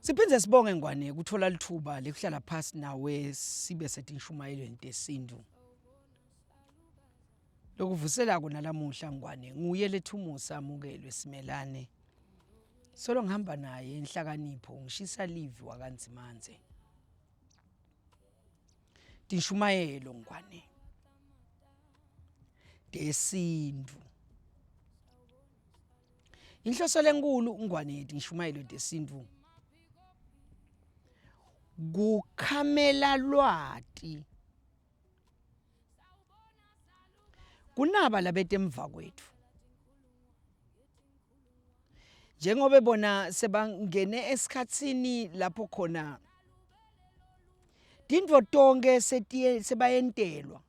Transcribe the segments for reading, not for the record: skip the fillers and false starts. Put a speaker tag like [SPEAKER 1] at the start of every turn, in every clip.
[SPEAKER 1] Siphinde sibonge Ngwane kuthola lithuba lekuhlala phasi nawe sibe setinshumayelweni tesintu. Lokuvusela kona lamuhla Ngwane nguye lethumusa amukelwe simelane. Solo ngihamba naye inhlakanipho ngishisa livi wakanzimanze. Tinshumayelo Ngwane. Tesintu. Inhloso lenkulu Ngwane yetinshumayelo tesintu kukhamela lwati kunaba labete emva kwetfu njengobe bona sebangene esikhatsini lapho khona tintfo tonke setiye sebayentelwa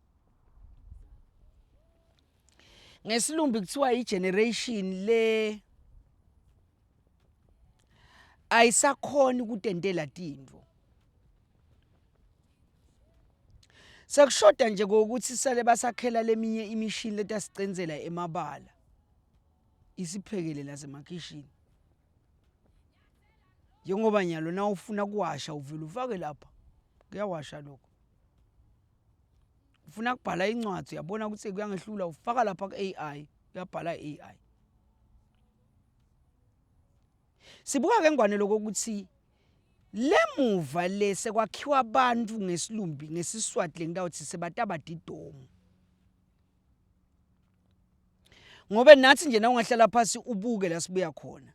[SPEAKER 1] ngesilumbi kuthiwa i-generation le ayisakhoni ukutentela tintfo Sekushoda nje kokuthi sale basakhela leminye imishini letasicenzela emabala. Isiphekele lasemakhishini. Njengoba nyalo na ufuna kuwasha uvele ufake lapha. Kuyawasha lokho. Ufuna kubhala incwadi uyabona ukuthi kuyangehlula ufaka lapha ku-AI uyabhala i-AI. Sibuka ke ngwane lokuthi lemuva le sekwakhiwa abantu ngesilumbi ngesiswati lengitawuthi sebataba didomu ngobe nathi nje nawungahlala phasi ubuke la sibuya khona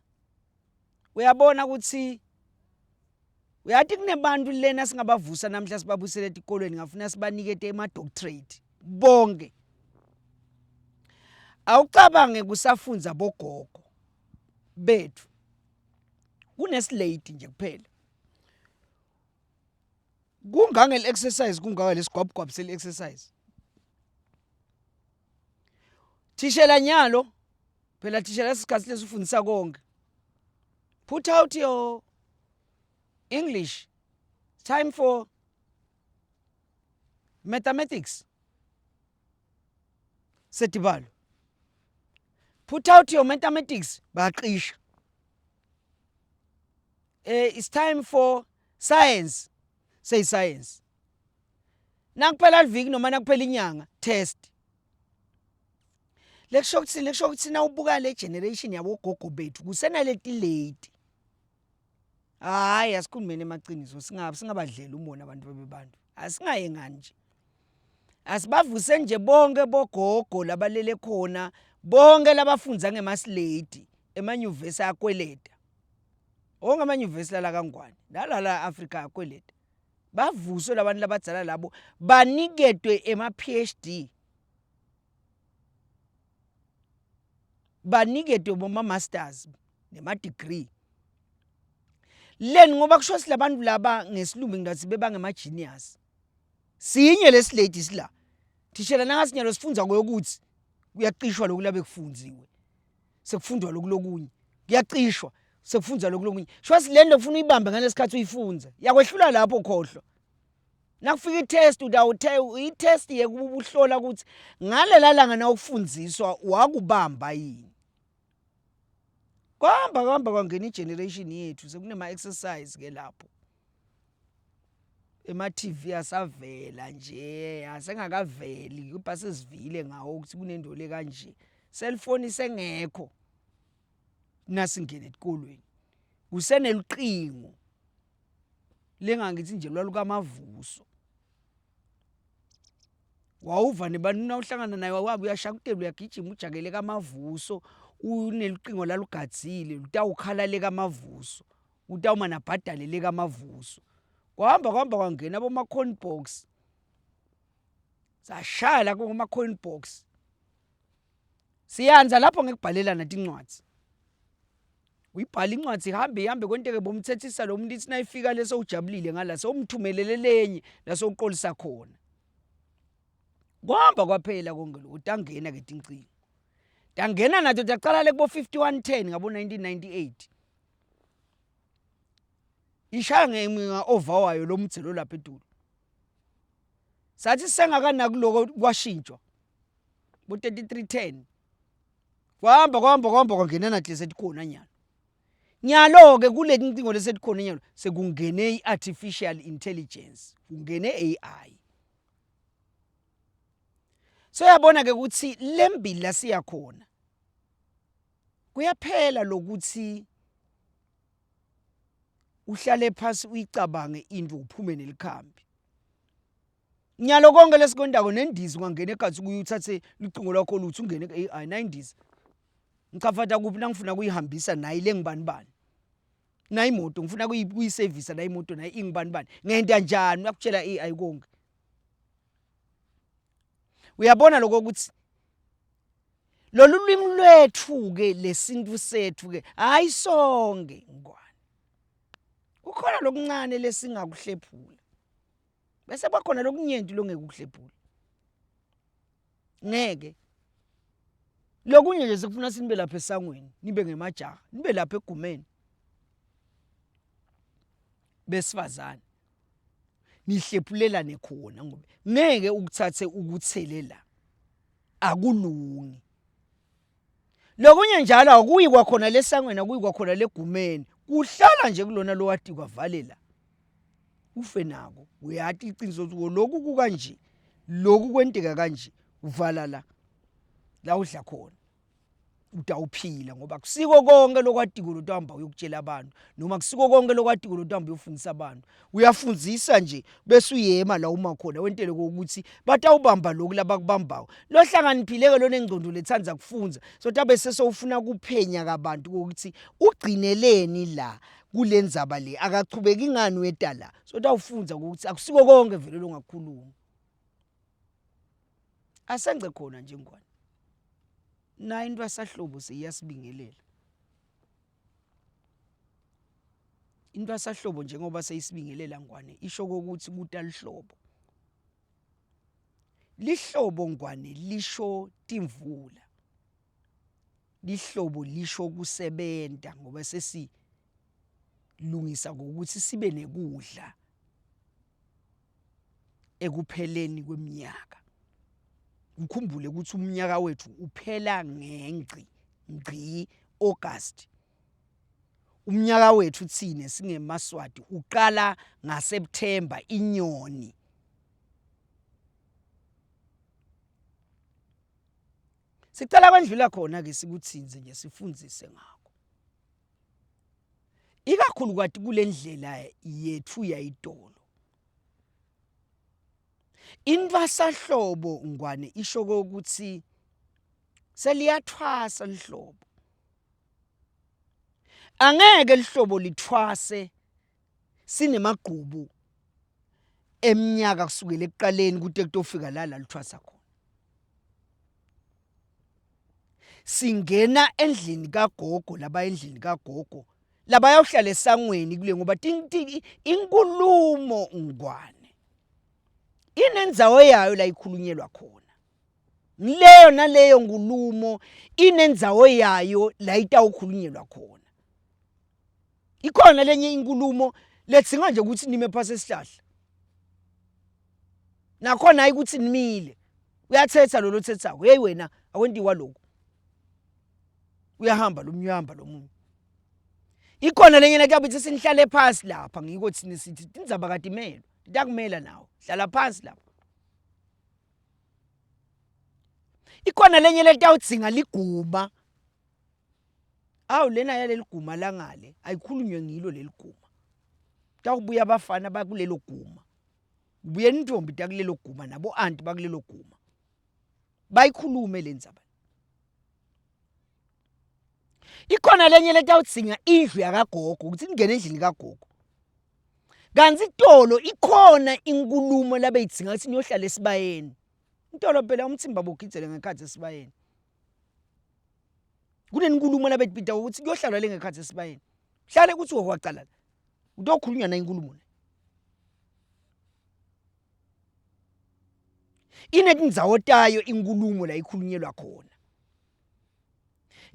[SPEAKER 1] uyabona ukuthi uyati kunebantu lena singabavusa namhla sibabusele etikolweni ngafuna sibanikete ema-doctorate bonke awucabange kusafunza bogogo bethu kunesilate nje kuphela kungange exercise kungaka lesigwabugwabu sel exercise thishela nyalo phela thishela lesikhathi lesifundisa konke put out your english time for mathematics setibalo put out your mathematics bayaqisha eh it's time for science say science nakuphela liviki noma nakuphela inyanga test lekusho ukuthi lekusho ukuthi nawubuka le generation yabogogo bethu kusenaleti late Hayi asikhulumeni emaqiniso singabe singabadlela umona abantu bebantu. Asingaye ngani nje. Asibavuse nje bonke bogogo labalele khona bonke labafunza ngemasiledi emanyuvesi akweleta. Onke amanyuvesi lala kaNgwane nalala Africa akweleta. Bavuswe labantu labadzala labo baniketwe ema PhD. Baniketwe boma masters nema degree. Leni ngoba kusho silabantu laba ngesilumbi ngathi bebangema genius. Sinye lesilady sila. Thishela nangasinyalo sifunza koyokuthi kuyaqishwa lokhu labe kufunziwe. Sekufundwa lokhu lokunye. Kuyaqishwa sekufundwa lokhu lokunye. Shwathi le nto ufuna uyibambe ngalesikhathi uyifunza. Yakwehlula lapho khohlwa. Nakufika i-test utawuthe i-test yekuba uhlola ukuthi ngalela langa nawufundziswa wakubamba yini. Kwahamba kwahamba kwangena i-generation yethu sekunema-exercise ke lapho. Ema-TV asavela nje asengakaveli kepha sesivile ngawo ukuthi kunento le kanje. Cellphone isengekho nasingena etikolweni. Kuseneluqingo lengangithi nje lwalukamavuso. Wawuva nebantu nawuhlangana naye wabe uyashakutela uyagijima ujakele kamavuso unelucingo lalugadzile lutawukhala le kamavuso utawuma nabhadale le kamavuso kwahamba kwahamba kwangena boma-coin box sashaya la kuma-coin box siyanza lapho ngekubhalelana tincwadzi uyibhala incwadi ihambe ihambe kwenteke bomthethisa lo muntu ithi nayifika leso ujabulile ngala sewumthumelele lenye la sowuqolisa khona kwahamba kwaphela konke lokho tangena ke tincingo tangena nato taqala le kubo 5110 ngabo 1998 ishaya ngenxa over wayo lo mdzelo lapha edulo sathi sengakanaki lokho kwashintshwa bo 3310. Kwahamba kwahamba kwahamba kwangena nathi lesetikhona nyalo. Nyalo-ke kule tincingo lesetikhona nyalo sekungene i-artificial intelligence, kungene AI. Soyabona ke ukuthi lembili la siya khona kuyaphela lokuthi uhlale phasi uyicabange into uphume nelikhambi. Nyalo konke lesikwendako nendiza ungangena ekhathi kuye uthathe lucingo lwakho luthi ungene ku-AI nayindiza. Ngichafata kuphi nangifuna kuyihambisa nayi le ngibani bani. Nayi imoto ngifuna kuyisevisa nayi imoto nayi ingibani bani. Ngenta njani uyakutshela AI konke. Uyabona lokho ukuthi lolu lwimi lwethu ke lesintu sethu ke hayi sonke ngwane. Kukhona lokuncane lesingakuhlephula. Bese bakhona lokunyenti longeke ukuhlephule. Ngeke. Lokunye nje sekufuna sinibe lapha esangweni, nibe ngemajaha, nibe lapha egumeni. Besifazane. Nihlephulelane khona ngoba ngeke ukuthathe ukuthele la. Akulungi. Lokunye njalo akuyi kwakhona lesangweni akuyi kwakhona legumeni kuhlala nje kulona lowati kwavalela ufe nako uyati iqiniso ukuthi lokhu kukanje lokhu kwenteka kanje uvala la la udla khona utawuphila ngoba kusiko konke lokwatiko lotohamba uyokutshela abantu noma kusiko konke lokwatiko lotohamba uyofundisa abantu uyafundzisa nje bese uyema la uma khona wentele ukuthi batawubamba lokhu labakubambayo lohlakaniphile-ke lonengcondo lethanda kufunza so tabe sesowufuna kuphenya kabantu ukuthi ugcineleni la kule ndzaba le akachubeki ngani weta la so tawufundza ukuthi akusiko konke vele longakukhuluma asengce khona nje ngwane nayo into asahlobo seyiyasibingelela Intwasahlobo njengoba seyisibingelela Ngwane isho kokuthi kuta lihlobo. Lihlobo Ngwane lisho timvula. Lihlobo lisho kusebenta ngoba sesilungisa ngokuthi sibe nekudla ekupheleni kweminyaka. Ukhumbule ukuthi umnyaka wethu uphela ngengci ngci August. Umnyaka wethu thina singemaSwati uqala ngaSeptember inyoni. Sicela kwendlula khona ke sikuthinze nje sifundzise ngakho. Ikakhulukazi kule ndlela yethu yayitolo. Intwasahlobo Ngwane isho ukuthi seliyathwasa lihlobo. Angeke lihlobo lithwase sinemagqubu eminyaka kusukela ekuqaleni kude kutofika la la lithwasa khona. Singena endlini kagogo laba endlini kagogo labayawuhlala esangweni kule ngoba inkulumo ngwane inendzawo yayo la ikhulunyelwa khona. Leyo naleyo nkulumo inendzawo yayo la itawukhulunyelwa khona. Ikhona lenye inkulumo ledzinga nje ukuthi nime phasi esihlahla. Nakhona hayi ukuthi nimile. Uyathetha lo lothethako. Hey wena akwentiwa lokhu. Uyahamba lo munye uyahamba lo munye. Ikhona lenye letabe ithi sinihlale phasi lapha ngiko thina sithi tindzaba katimelwa. Itakumela nawe. Hlala phansi lapha. Ikhona lenye letawudzinga liguma. Awu lena yaleliguma langale ayikhulunywe ngilo leliguma. Tawubuya abafana bakulelo guma. Kubuye intombi takulelo guma nabo anti bakulelo guma. Bayikhulume le ndzaba. Ikhona lenye letawudzinga indlu yakagogo ukuthi ningene endlini kagogo. Kanti itolo ikhona inkulumo labeyidzinga ukuthi niyohlala esibayeni. Intolo phela umthimba bogijele ngekhathi esibayeni. Kunenkulumo labetibita ukuthi kuyohlalwa le ngekhathi esibayeni. Hlale kuthi wakwacala la. Utokhulunywa na inkulumo le. Inetindzawo tayo inkulumo la ikhulunyelwa khona.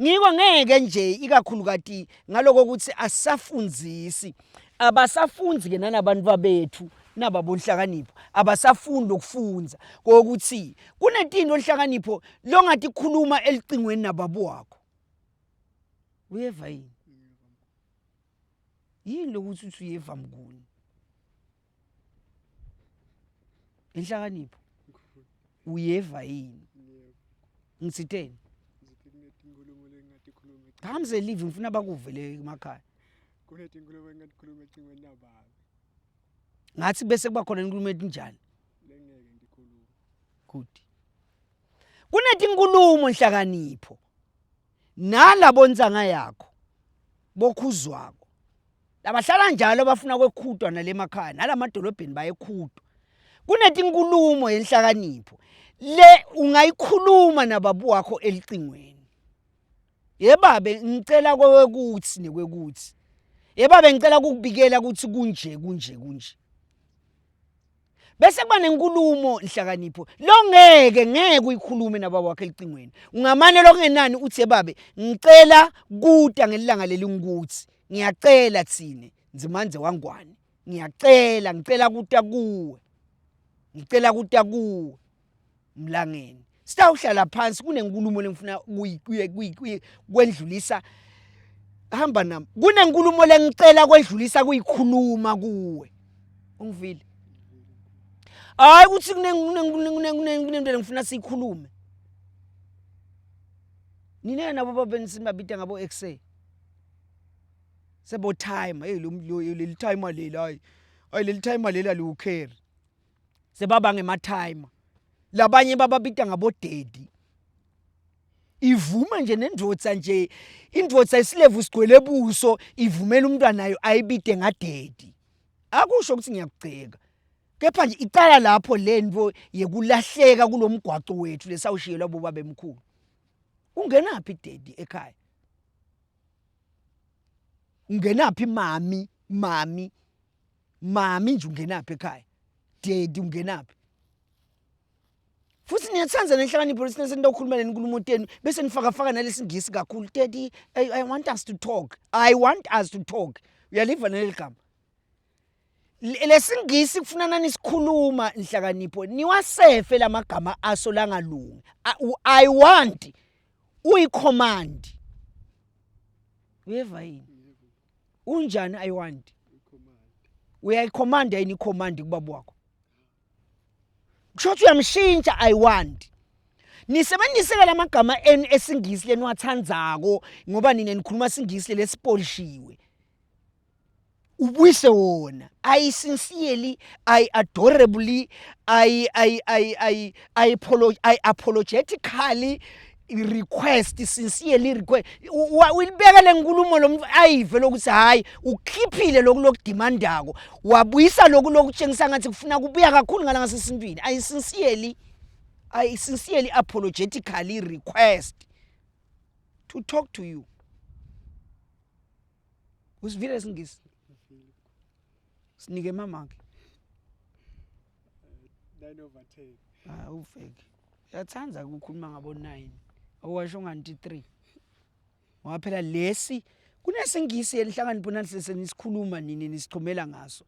[SPEAKER 1] Ngiko ngeke nje ikakhulukati ngaloko ukuthi asafundzisi abasafunzi ke nanabantu babethu Naba bonhlakanipho abasafuni lokufundza kokuthi kunetinto nhlakanipho longatikhuluma elicingweni nababo wakho. Uyeva yini? Yini lokuthi uthi uyeva mnguni? Inhlakanipho. Uyeva yini? Ngitsiteni? Phamze live ngifuna bakuve le emakhaya.
[SPEAKER 2] Kunetinkulumo engatikhuluma ecingweni nababe.
[SPEAKER 1] Ngathi bese kuba khona inkulumo etinjani?
[SPEAKER 2] Lengeke ngikhulume.
[SPEAKER 1] Good. Kunetinkulumo nhlakanipho. Nalabo ntsanga yakho bokhuzwako. Labahlala njalo bafuna kwekhutwa nalemakhaya nalamadolobheni bayekhutwa. Kunetinkulumo yenhlakanipho le ungayikhuluma nababu wakho elicingweni. Yebabe ngicela kwekuthi nekwekuthi. Yebabe ngicela kukubikela ukuthi kunje kunje kunje. Bese kuba nenkulumo nhlakanipho longeke ngeke uyikhulume nababa wakhe elicingweni. Ungamane lokungenani uthi yebabe ngicela kuta ngelanga leli ngikuthi ngiyacela thine Nzimandze wangwane ngiyacela ngicela kuta kuwe ngicela kuta kuwe mlangeni sitawuhlala phansi kunenkulumo lengifuna kwendlulisa hamba nami kunenkulumo lengicela kwendlulisa kuyikhuluma kuwe ungivile hayi ukuthi kunento lengifuna siyikhulume nina nabo babenisibabita ngabo exe sebo time hey lo leli timer leli hayi hayi leli timer leli aliwukheri sebaba ngema-timer labanye bababita ngabodedi ivume nje nendvodza nje indvodza isilevu sigcwele buso ivumela umntwana nayo ayibide ngadedi akusho ukuthi ngiyakugceka kepha nje icala lapho lento yekulahleka kulomgwaco wethu lesawushiyelwa bobabemkhulu ungenaphi daddy ekhaya ungenaphi mami mami mami nje ungenaphi ekhaya daddy ungenaphi futhi niyathanda nenhlakanipho lesine senitokhuluma lenkulumo tenu bese nifakafaka nalesingisi kakhulu daddy I, i want us to talk i want us to talk uyaliva naleli gama lesingisi kufuna nanisikhuluma nhlakanipho niwasefe lamagama aso langalungi i want uyicommand uyeva yini unjani i want uyayicommanda yini icommand kubaba wakho kusho ukuthi uyamshintsha i want nisebenzise la magama enu esingisi leniwathandzako ngoba nina nikhuluma singisi lesipolishiwe ubuyise wona i sincerely i adorably i i i i i, I apologetically request sincerely request uyibeka lenkulumo lo ayive lokuthi hayi ukhiphile lokhu lokudimandako wabuyisa lokhu lokutshengisa ngathi kufuna kubuya kakhulu ngala ngasesintwini i sincerely i sincerely apologetically request to talk to you usivile isingisi sinike mamake
[SPEAKER 2] 9 over 10
[SPEAKER 1] ah ufake uyathanda ukukhuluma ngabo 9 owasho nganti 3 ngoba phela lesi kunesingisi elihlakanipho nanisesenisikhuluma nini nisichomela ngaso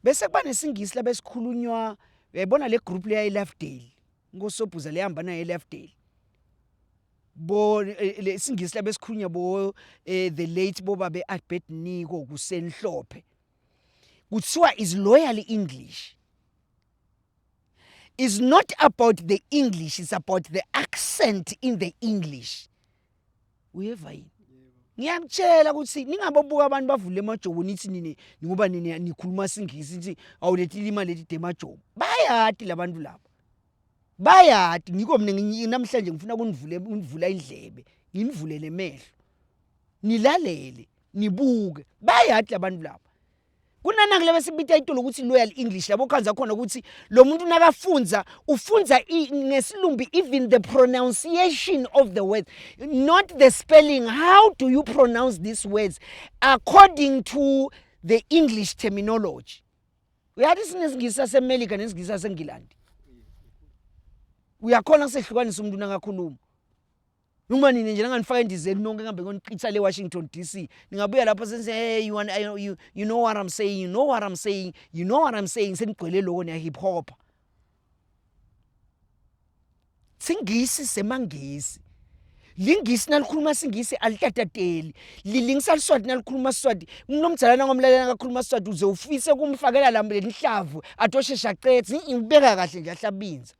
[SPEAKER 1] bese kuba nesingisi labesikhulunywa uyayibona le group leya eLovedale ngosobhuza lehamba naye eLovedale bo eh, lesingisi labesikhulunywa bo eh, the late bobabe Albert Niko kusenhlophe kuthiwa is loyal English is not about the English it's about the accent in the English uyeva yini ngiyakutshela ukuthi ningabobuka abantu bavule emajobo nithi nini ngoba nini nikhuluma singisi nithi awulethi lima leti demajobo bayati labantu laba bayati ngiko mina namhlanje ngifuna kunivule univula indlebe nginivule nemehlo nilalele nibuke bayati labantu laba kunanaki laba sibita itolo ukuthi loyal english labo khanza khona ukuthi lo muntu nakafunza ufunza ngesilumbi even the pronunciation of the words not the spelling how do you pronounce these words according to the english terminology uyathi sinesingisi sasemelika nesingisi sasengilandi uyakhona kusehlukanisa umuntu nakakhuluma Noma nini nje nanganifaka endizeni nonke ngihambe ngiyonichitha le Washington DC. Ningabuya lapho senise hey you, want, you, you know what I'm saying, you know what I'm saying, you know what I'm saying senigcwele lokho niya hip hop. Singisi semangisi. Lingisi nalikhuluma singisi alitatateli. Lilingisa liswati nalikhuluma siswati. Umuntu omdala nangomlalela nakakhuluma siswati uze ufise kumfakela lambe lenhlavu atoshesha cethe ubeka kahle nje ahlabinza.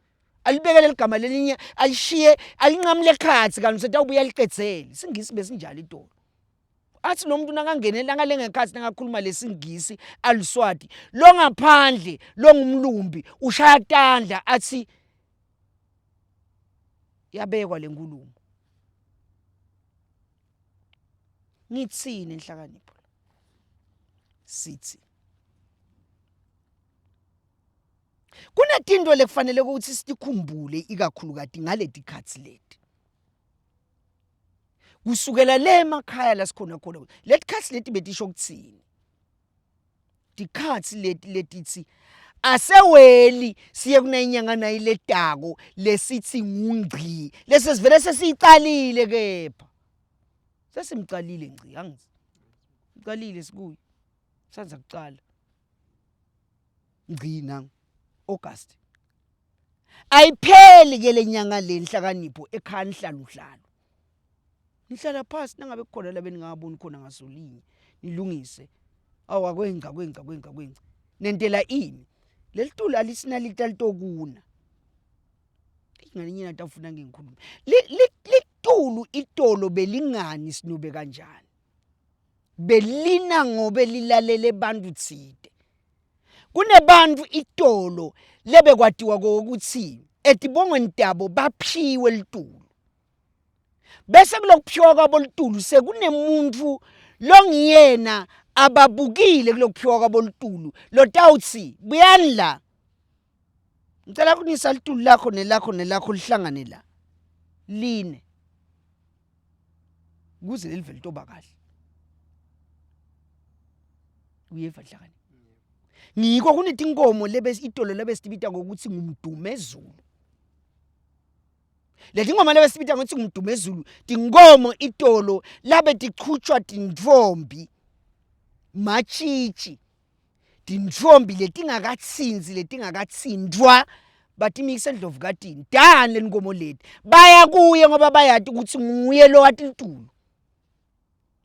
[SPEAKER 1] Alibeke leligama lelinye alishiye alinqamule ekhatsi kanti usetawubuya alicedzele. Singisi besinjalo itolo. Athi lo muntu nakangenela ngale ngekhathi nakakhuluma lesingisi aliswati longaphandle longumlumbi ushaya tandla athi yabekwa lenkulumo. Ngitsini inhlakanipho? Sithi Kunetinto lekufanele ukuthi sitikhumbule ikakhulukati ngaletikhatsi leti. Kusukela le emakhaya la sikhona khona letikhatsi leti betisho kutsini? Tikhatsi leti letitsi aseweli siye kunayinyanga nayiletako lesithi ngungci lese sivele sesiyicalile kepha sesimcalile ngci angithi ucalile sikuye sandza kucala ngci nangu August ayipheli ke lenyanga le nhlakanipho ekhaya nihlala uhlalo nihlala phansi nangabe kukhona la beningaboni khona ngasolinye nilungise awu akwengca kwengca kwengca kwengca nentela ini leli tulo alisinalita litokuna ngalinye natafuna ngingikhulume litulu itolo belingani sinobe kanjani belina ngobe lilalele bantu tsite Kunebantu itolo lebekwatiwa kokuthi etibongweni tabo baphiwe litulu. Bese kulokuphiwa kwabo litulu sekunemuntu longiyena ababukile kulokuphiwa kwabo litulu lotawutsi buyani la ngicela kunisa litulu lakho nelakho nelakho lihlangane la line kuze leli litoba kahle uyeva dlakani ngiko kunetinkomo lebe itolo lebe sibita ngokuthi ngumdumezulu leti ngoma lebe sibita ngokuthi ngumdumezulu tinkomo itolo labe tichutshwa tintfombi matshitshi tintfombi letingakatsinzi letingakatsintfwa batimikisa endlovukatini dani lenkomo leti baya kuye ngoba bayati ukuthi nguye lowati litulu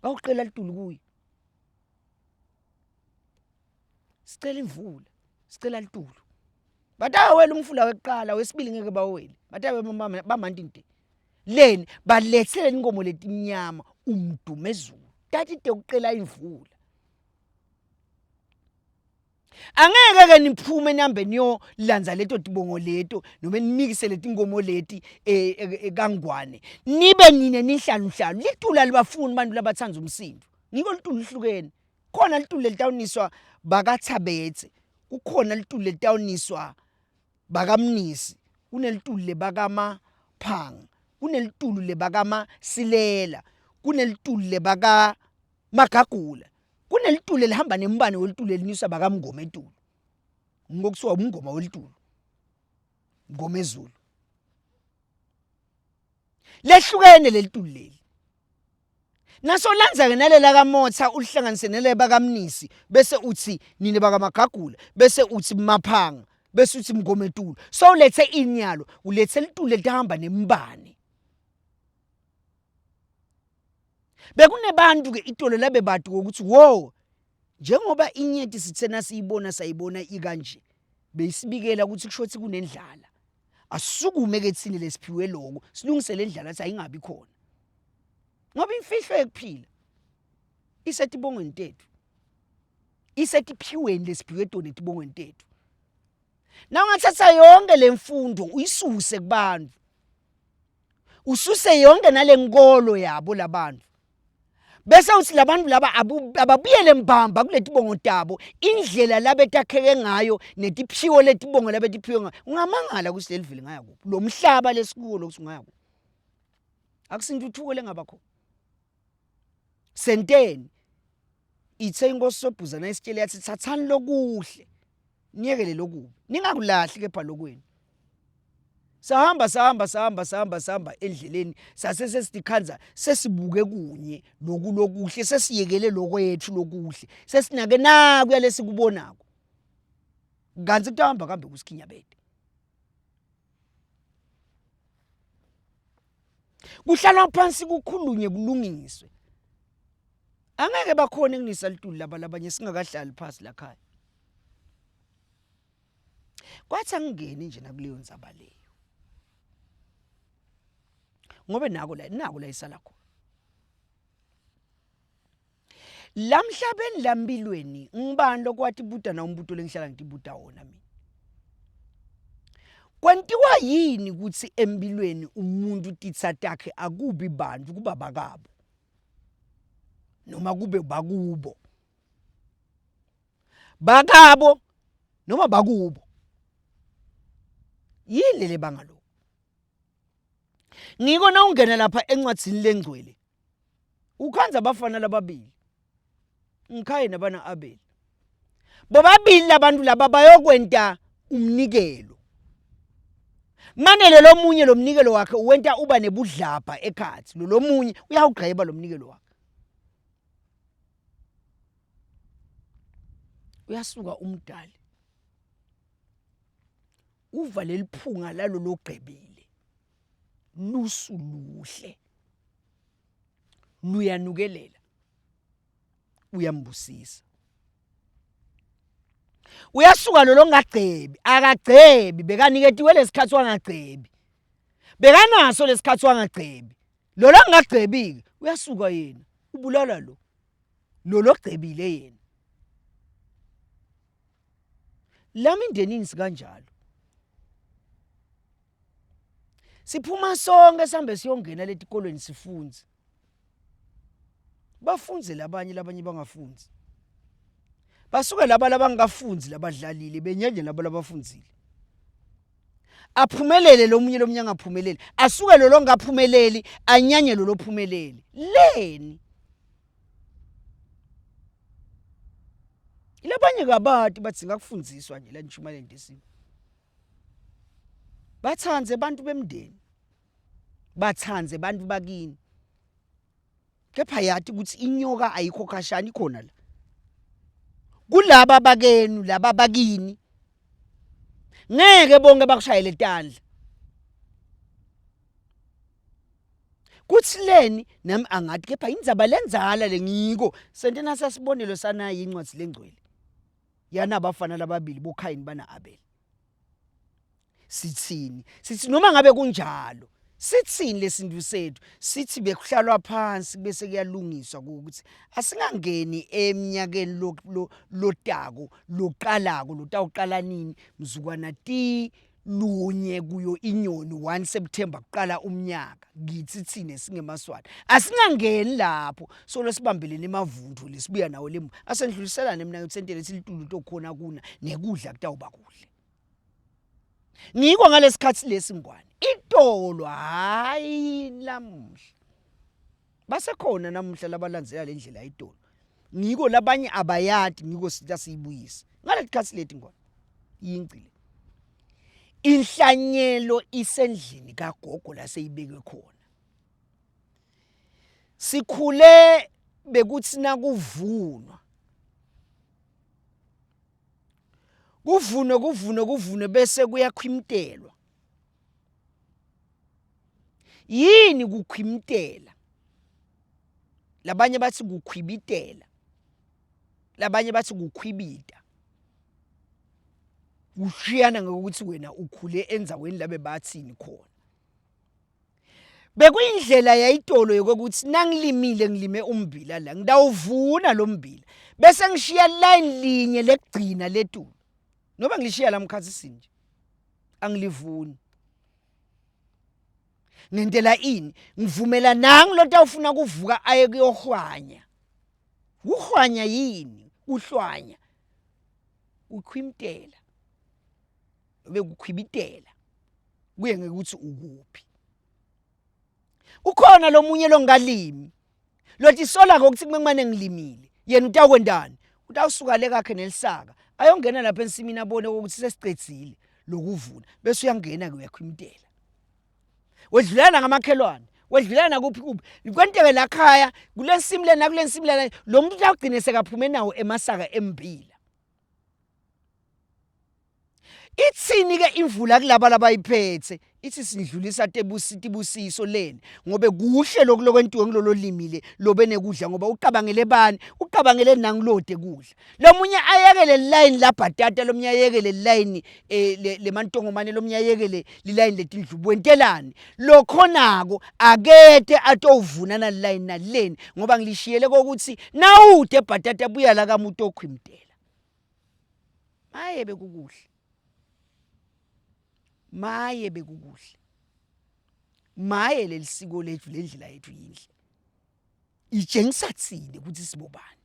[SPEAKER 1] bawuqela litulu kuye sicela imvula sicela litulu batawela umfula wekuqala wesibili ngeke bawele batabe bamanti nte leni balethele inkomo letimnyama umdumezulu tati tekuqela imvula angeke ke niphume nihambe niyolandza leto tibongo leto noma nimikise letinkomo leti eh, eh, eh, kangwane nibe nine nihlaluhlalu litula libafuni abantu labathanda umsindo ngiko litulu lihlukene khona litulu lelitawuniswa bakathabetse kukhona litulu lelitawuniswa bakamnisi kunelitulu lebakamaphanga kunelitulu lebakamasilela kunelitulu lebaka magagula kunelitulu elihamba nembane welitulu elinyusa bakamngoma etulu ngokuthiwa umngoma welitulu ngomezulu lehlukene lelitulu leli nasolandza ke nalela kamotha ulihlanganise nele bakamnisi bese uthi nine bakamagagula bese uthi maphanga bese uthi mngometulu so ulethe inyalo ulethe litulu elihamba nembane Bekunebantu ke itolo labe badu ukuthi wo njengoba inyeti sithena siyibona sayibona ikanje beyisibikela ukuthi kusho ukuthi kunendlala asisukume ke thina lesiphiwe lokho silungise le ndlala athi ayingabi khona ngoba imfihlo yekuphila isetibongweni tethu isetiphiweni lesiphiwe tona etibongweni tethu na ungathatha yonke le mfundo uyisuse kubantu ususe yonke nalenkolo yabo labantu bese uthi labantu laba ababuyele mbamba kuletibongo tabo indlela labetakheke ngayo netiphiwo letibongo labetiphiwe ngayo ungamangala ukuthi leli vili ngaya kuphi lo mhlaba lesikuwo lokuthi ungaya kuphi akusintuthuko lengaba khona senteni ithe inkosi sobhuza nayisitshele yathi thathani lokuhle niyekele lokubi ningakulahli kepha lokwenu. Sahamba sahamba sahamba sahamba sahamba endleleni sase sesitikhandza sesibuke kunye loku lokuhle sesiyekele lokwethu lokuhle sesinake nakuya lesikubonako kantsi kutahamba kambe kusikhinyabete kuhlalwa phansi kukhulunye kulungiswe angeke bakhone kunisa litulu laba labanye singakahlali phasi lakhaya Kwathi angingeni nje nakuleyo ndzaba leyo. Ngobe nako la nako la isala khona. Lamhlabeni lampilweni ngibani lokwati buta na umbuto lengihlala ngitibuta wona mina. Kwentiwa yini ukuthi empilweni umuntu titsa takhe akubi bantu kuba bakabo noma kube bakubo bakabo noma bakubo yini le banga lokho ngiko nawungena lapha encwadzini lengcwele ukhandza abafana lababili ngikhaye nabana Abel bobabili labantu laba bayokwenta umnikelo manele lomunye lo mnikelo wakhe uwenta uba nebudlabha ekhathi lo lomunye uyawugqeba lo mnikelo wakhe Uyasuka umdali uva leliphunga lalo logqebile lusu luhle luyanukelela uyambusisa uyasuka lo longagcebi akagcebi bekaniketiwe lesikhathi wangagcebi bekanaso lesikhathi wangagcebi lo langagcebi-ke uyasuka yena ubulala lo lo logcebile yena lami indenini sikanjalo siphuma sonke sihambe siyongena letikolweni sifunze bafunze labanye labanye bangafunzi basuke laba labangakafunzi labadlalile benyenye laba labafunzile aphumelele lomunye lomunye angaphumeleli asuke lo longaphumeleli anyanye lo lophumeleli leni labanye kabati bathi ngakufundziswa nje la ngishumayela ndisini bathandze abantu bemndeni bathandze abantu bakini kepha yati ukuthi inyoka ayikho khashana ikhona la kulaba bakenu laba bakini ngeke bonke bakushayele tandla kuthi leni nami angathi kepha indzaba lenzala lengiko sente nasasibonelo sanayi incwadi lengcwele yanabafana lababili boKhayini bana Abel Sithini? Sithi noma ngabe kunjalo, sithini lesintu sethu? Sithi bekuhlalwa phansi bese kuyalungiswa ukuthi asingangeni eminyakeni lotako loqalako lotawuqala nini mzukwana ti lunye kuyo inyoni 1 September kuqala umnyaka kithi thina singemaswati asingangeni lapho solo sibambelene emavuthu lesibuya nawo lemu asendluliselane mina ngitsentele silitulu tokhona kuna nekudla kutawuba kuhle Ngiko ngalesikhathi lesi ngwane itolo hayi lamuhla. Basekhona namuhla labalandzela le ndlela itolo. Ngiko labanye abayati ngiko sita siyibuyise. Ngalesikhathi leti ngwane yingci le. Inhlanyelo isendlini kagogo laseyibekwe khona. Sikhule bekuthi nakuvunwa Kuvunwe kuvunwe kuvunwe bese kuyakhwimtelwa. Yini kukhwimtela? Labanye bathi kukhwibitela. Labanye bathi kukhwibita. Kushiyana ngokuthi wena ukhule endzaweni labe bathini khona. Bekuyindlela yayitolo yokuthi nangilimile ngilime umbila la ngidawuvuna lo mbila bese ngishiya line linye lekugcina letulu noba ngilishiya la mkhathi nje angilivuni ngentela ini ngivumela nangu lotawufuna kuvuka aye kuyohwanya kuhwanya yini kuhlwanya kukhwimtela bekukhwibitela kuye ngekuthi ukuphi ukhona lomunye longalimi lothi sola ngokuthi kumane ngilimile yena utakwendani utawusuka le kakhe nelisaka ayongena lapha ensimini abone ukuthi sesicedzile lokuvuna bese uyangena ke uyakhwimtela. Wedlulana ngamakhelwane, wedlulana kuphi kuphi. Kwenteke la khaya kulensimu lena kulensimu lena lo muntu utawugcine sekaphume nawo emasaka embila. Itsini ke imvula kulaba labayiphethe ithi sindlulisa tebusi tibusiso leni ngobe kuhle lokhu lokwentiwe ngilolo limile lobe nekudla ngoba ucabangele bani ucabangele nangilode kudla lomunye ayekele line labhatata lomunye ayekele line eh, lemantongomane lomunye ayekele lilayini letindlubu wentelani lokhonako akete atowuvuna nalilayini naleni ngoba ngilishiyele kokuthi nawude bhatata buya la kamuntu okhwimdela Maye bekukuhle. Maye bekukuhle. Maye lelisiko lethu lendlela yethu yinhle. Itshengisa thina ukuthi sibobani.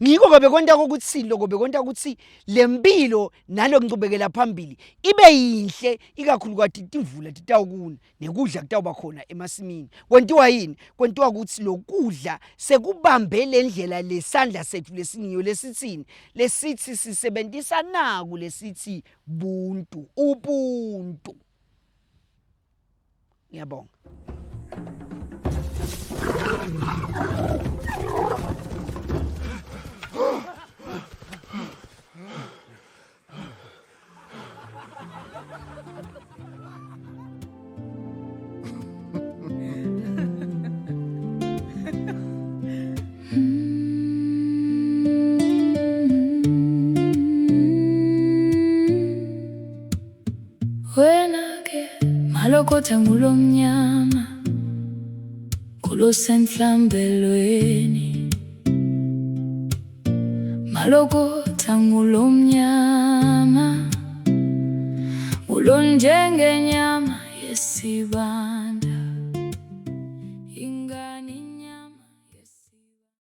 [SPEAKER 1] Ngiko ke bekonta ukuthi lokho bekonta ukuthi lempilo nalokuncubekela phambili ibe yinhle ikakhulukazi timvula titawukuna nekudla kutawuba khona emasimini kwentiwa yini kwentiwa ukuthi lokudla sekubambe lendlela lesandla sethu lesingiyo lesithini lesithi sisebenzisa naku lesithi buntu ubuntu ngiyabonga
[SPEAKER 3] Wena ke malokotha ngulomnyama kulosenhlambelweni Malokotha ngulomnyama ngulonjengenyama yesibani.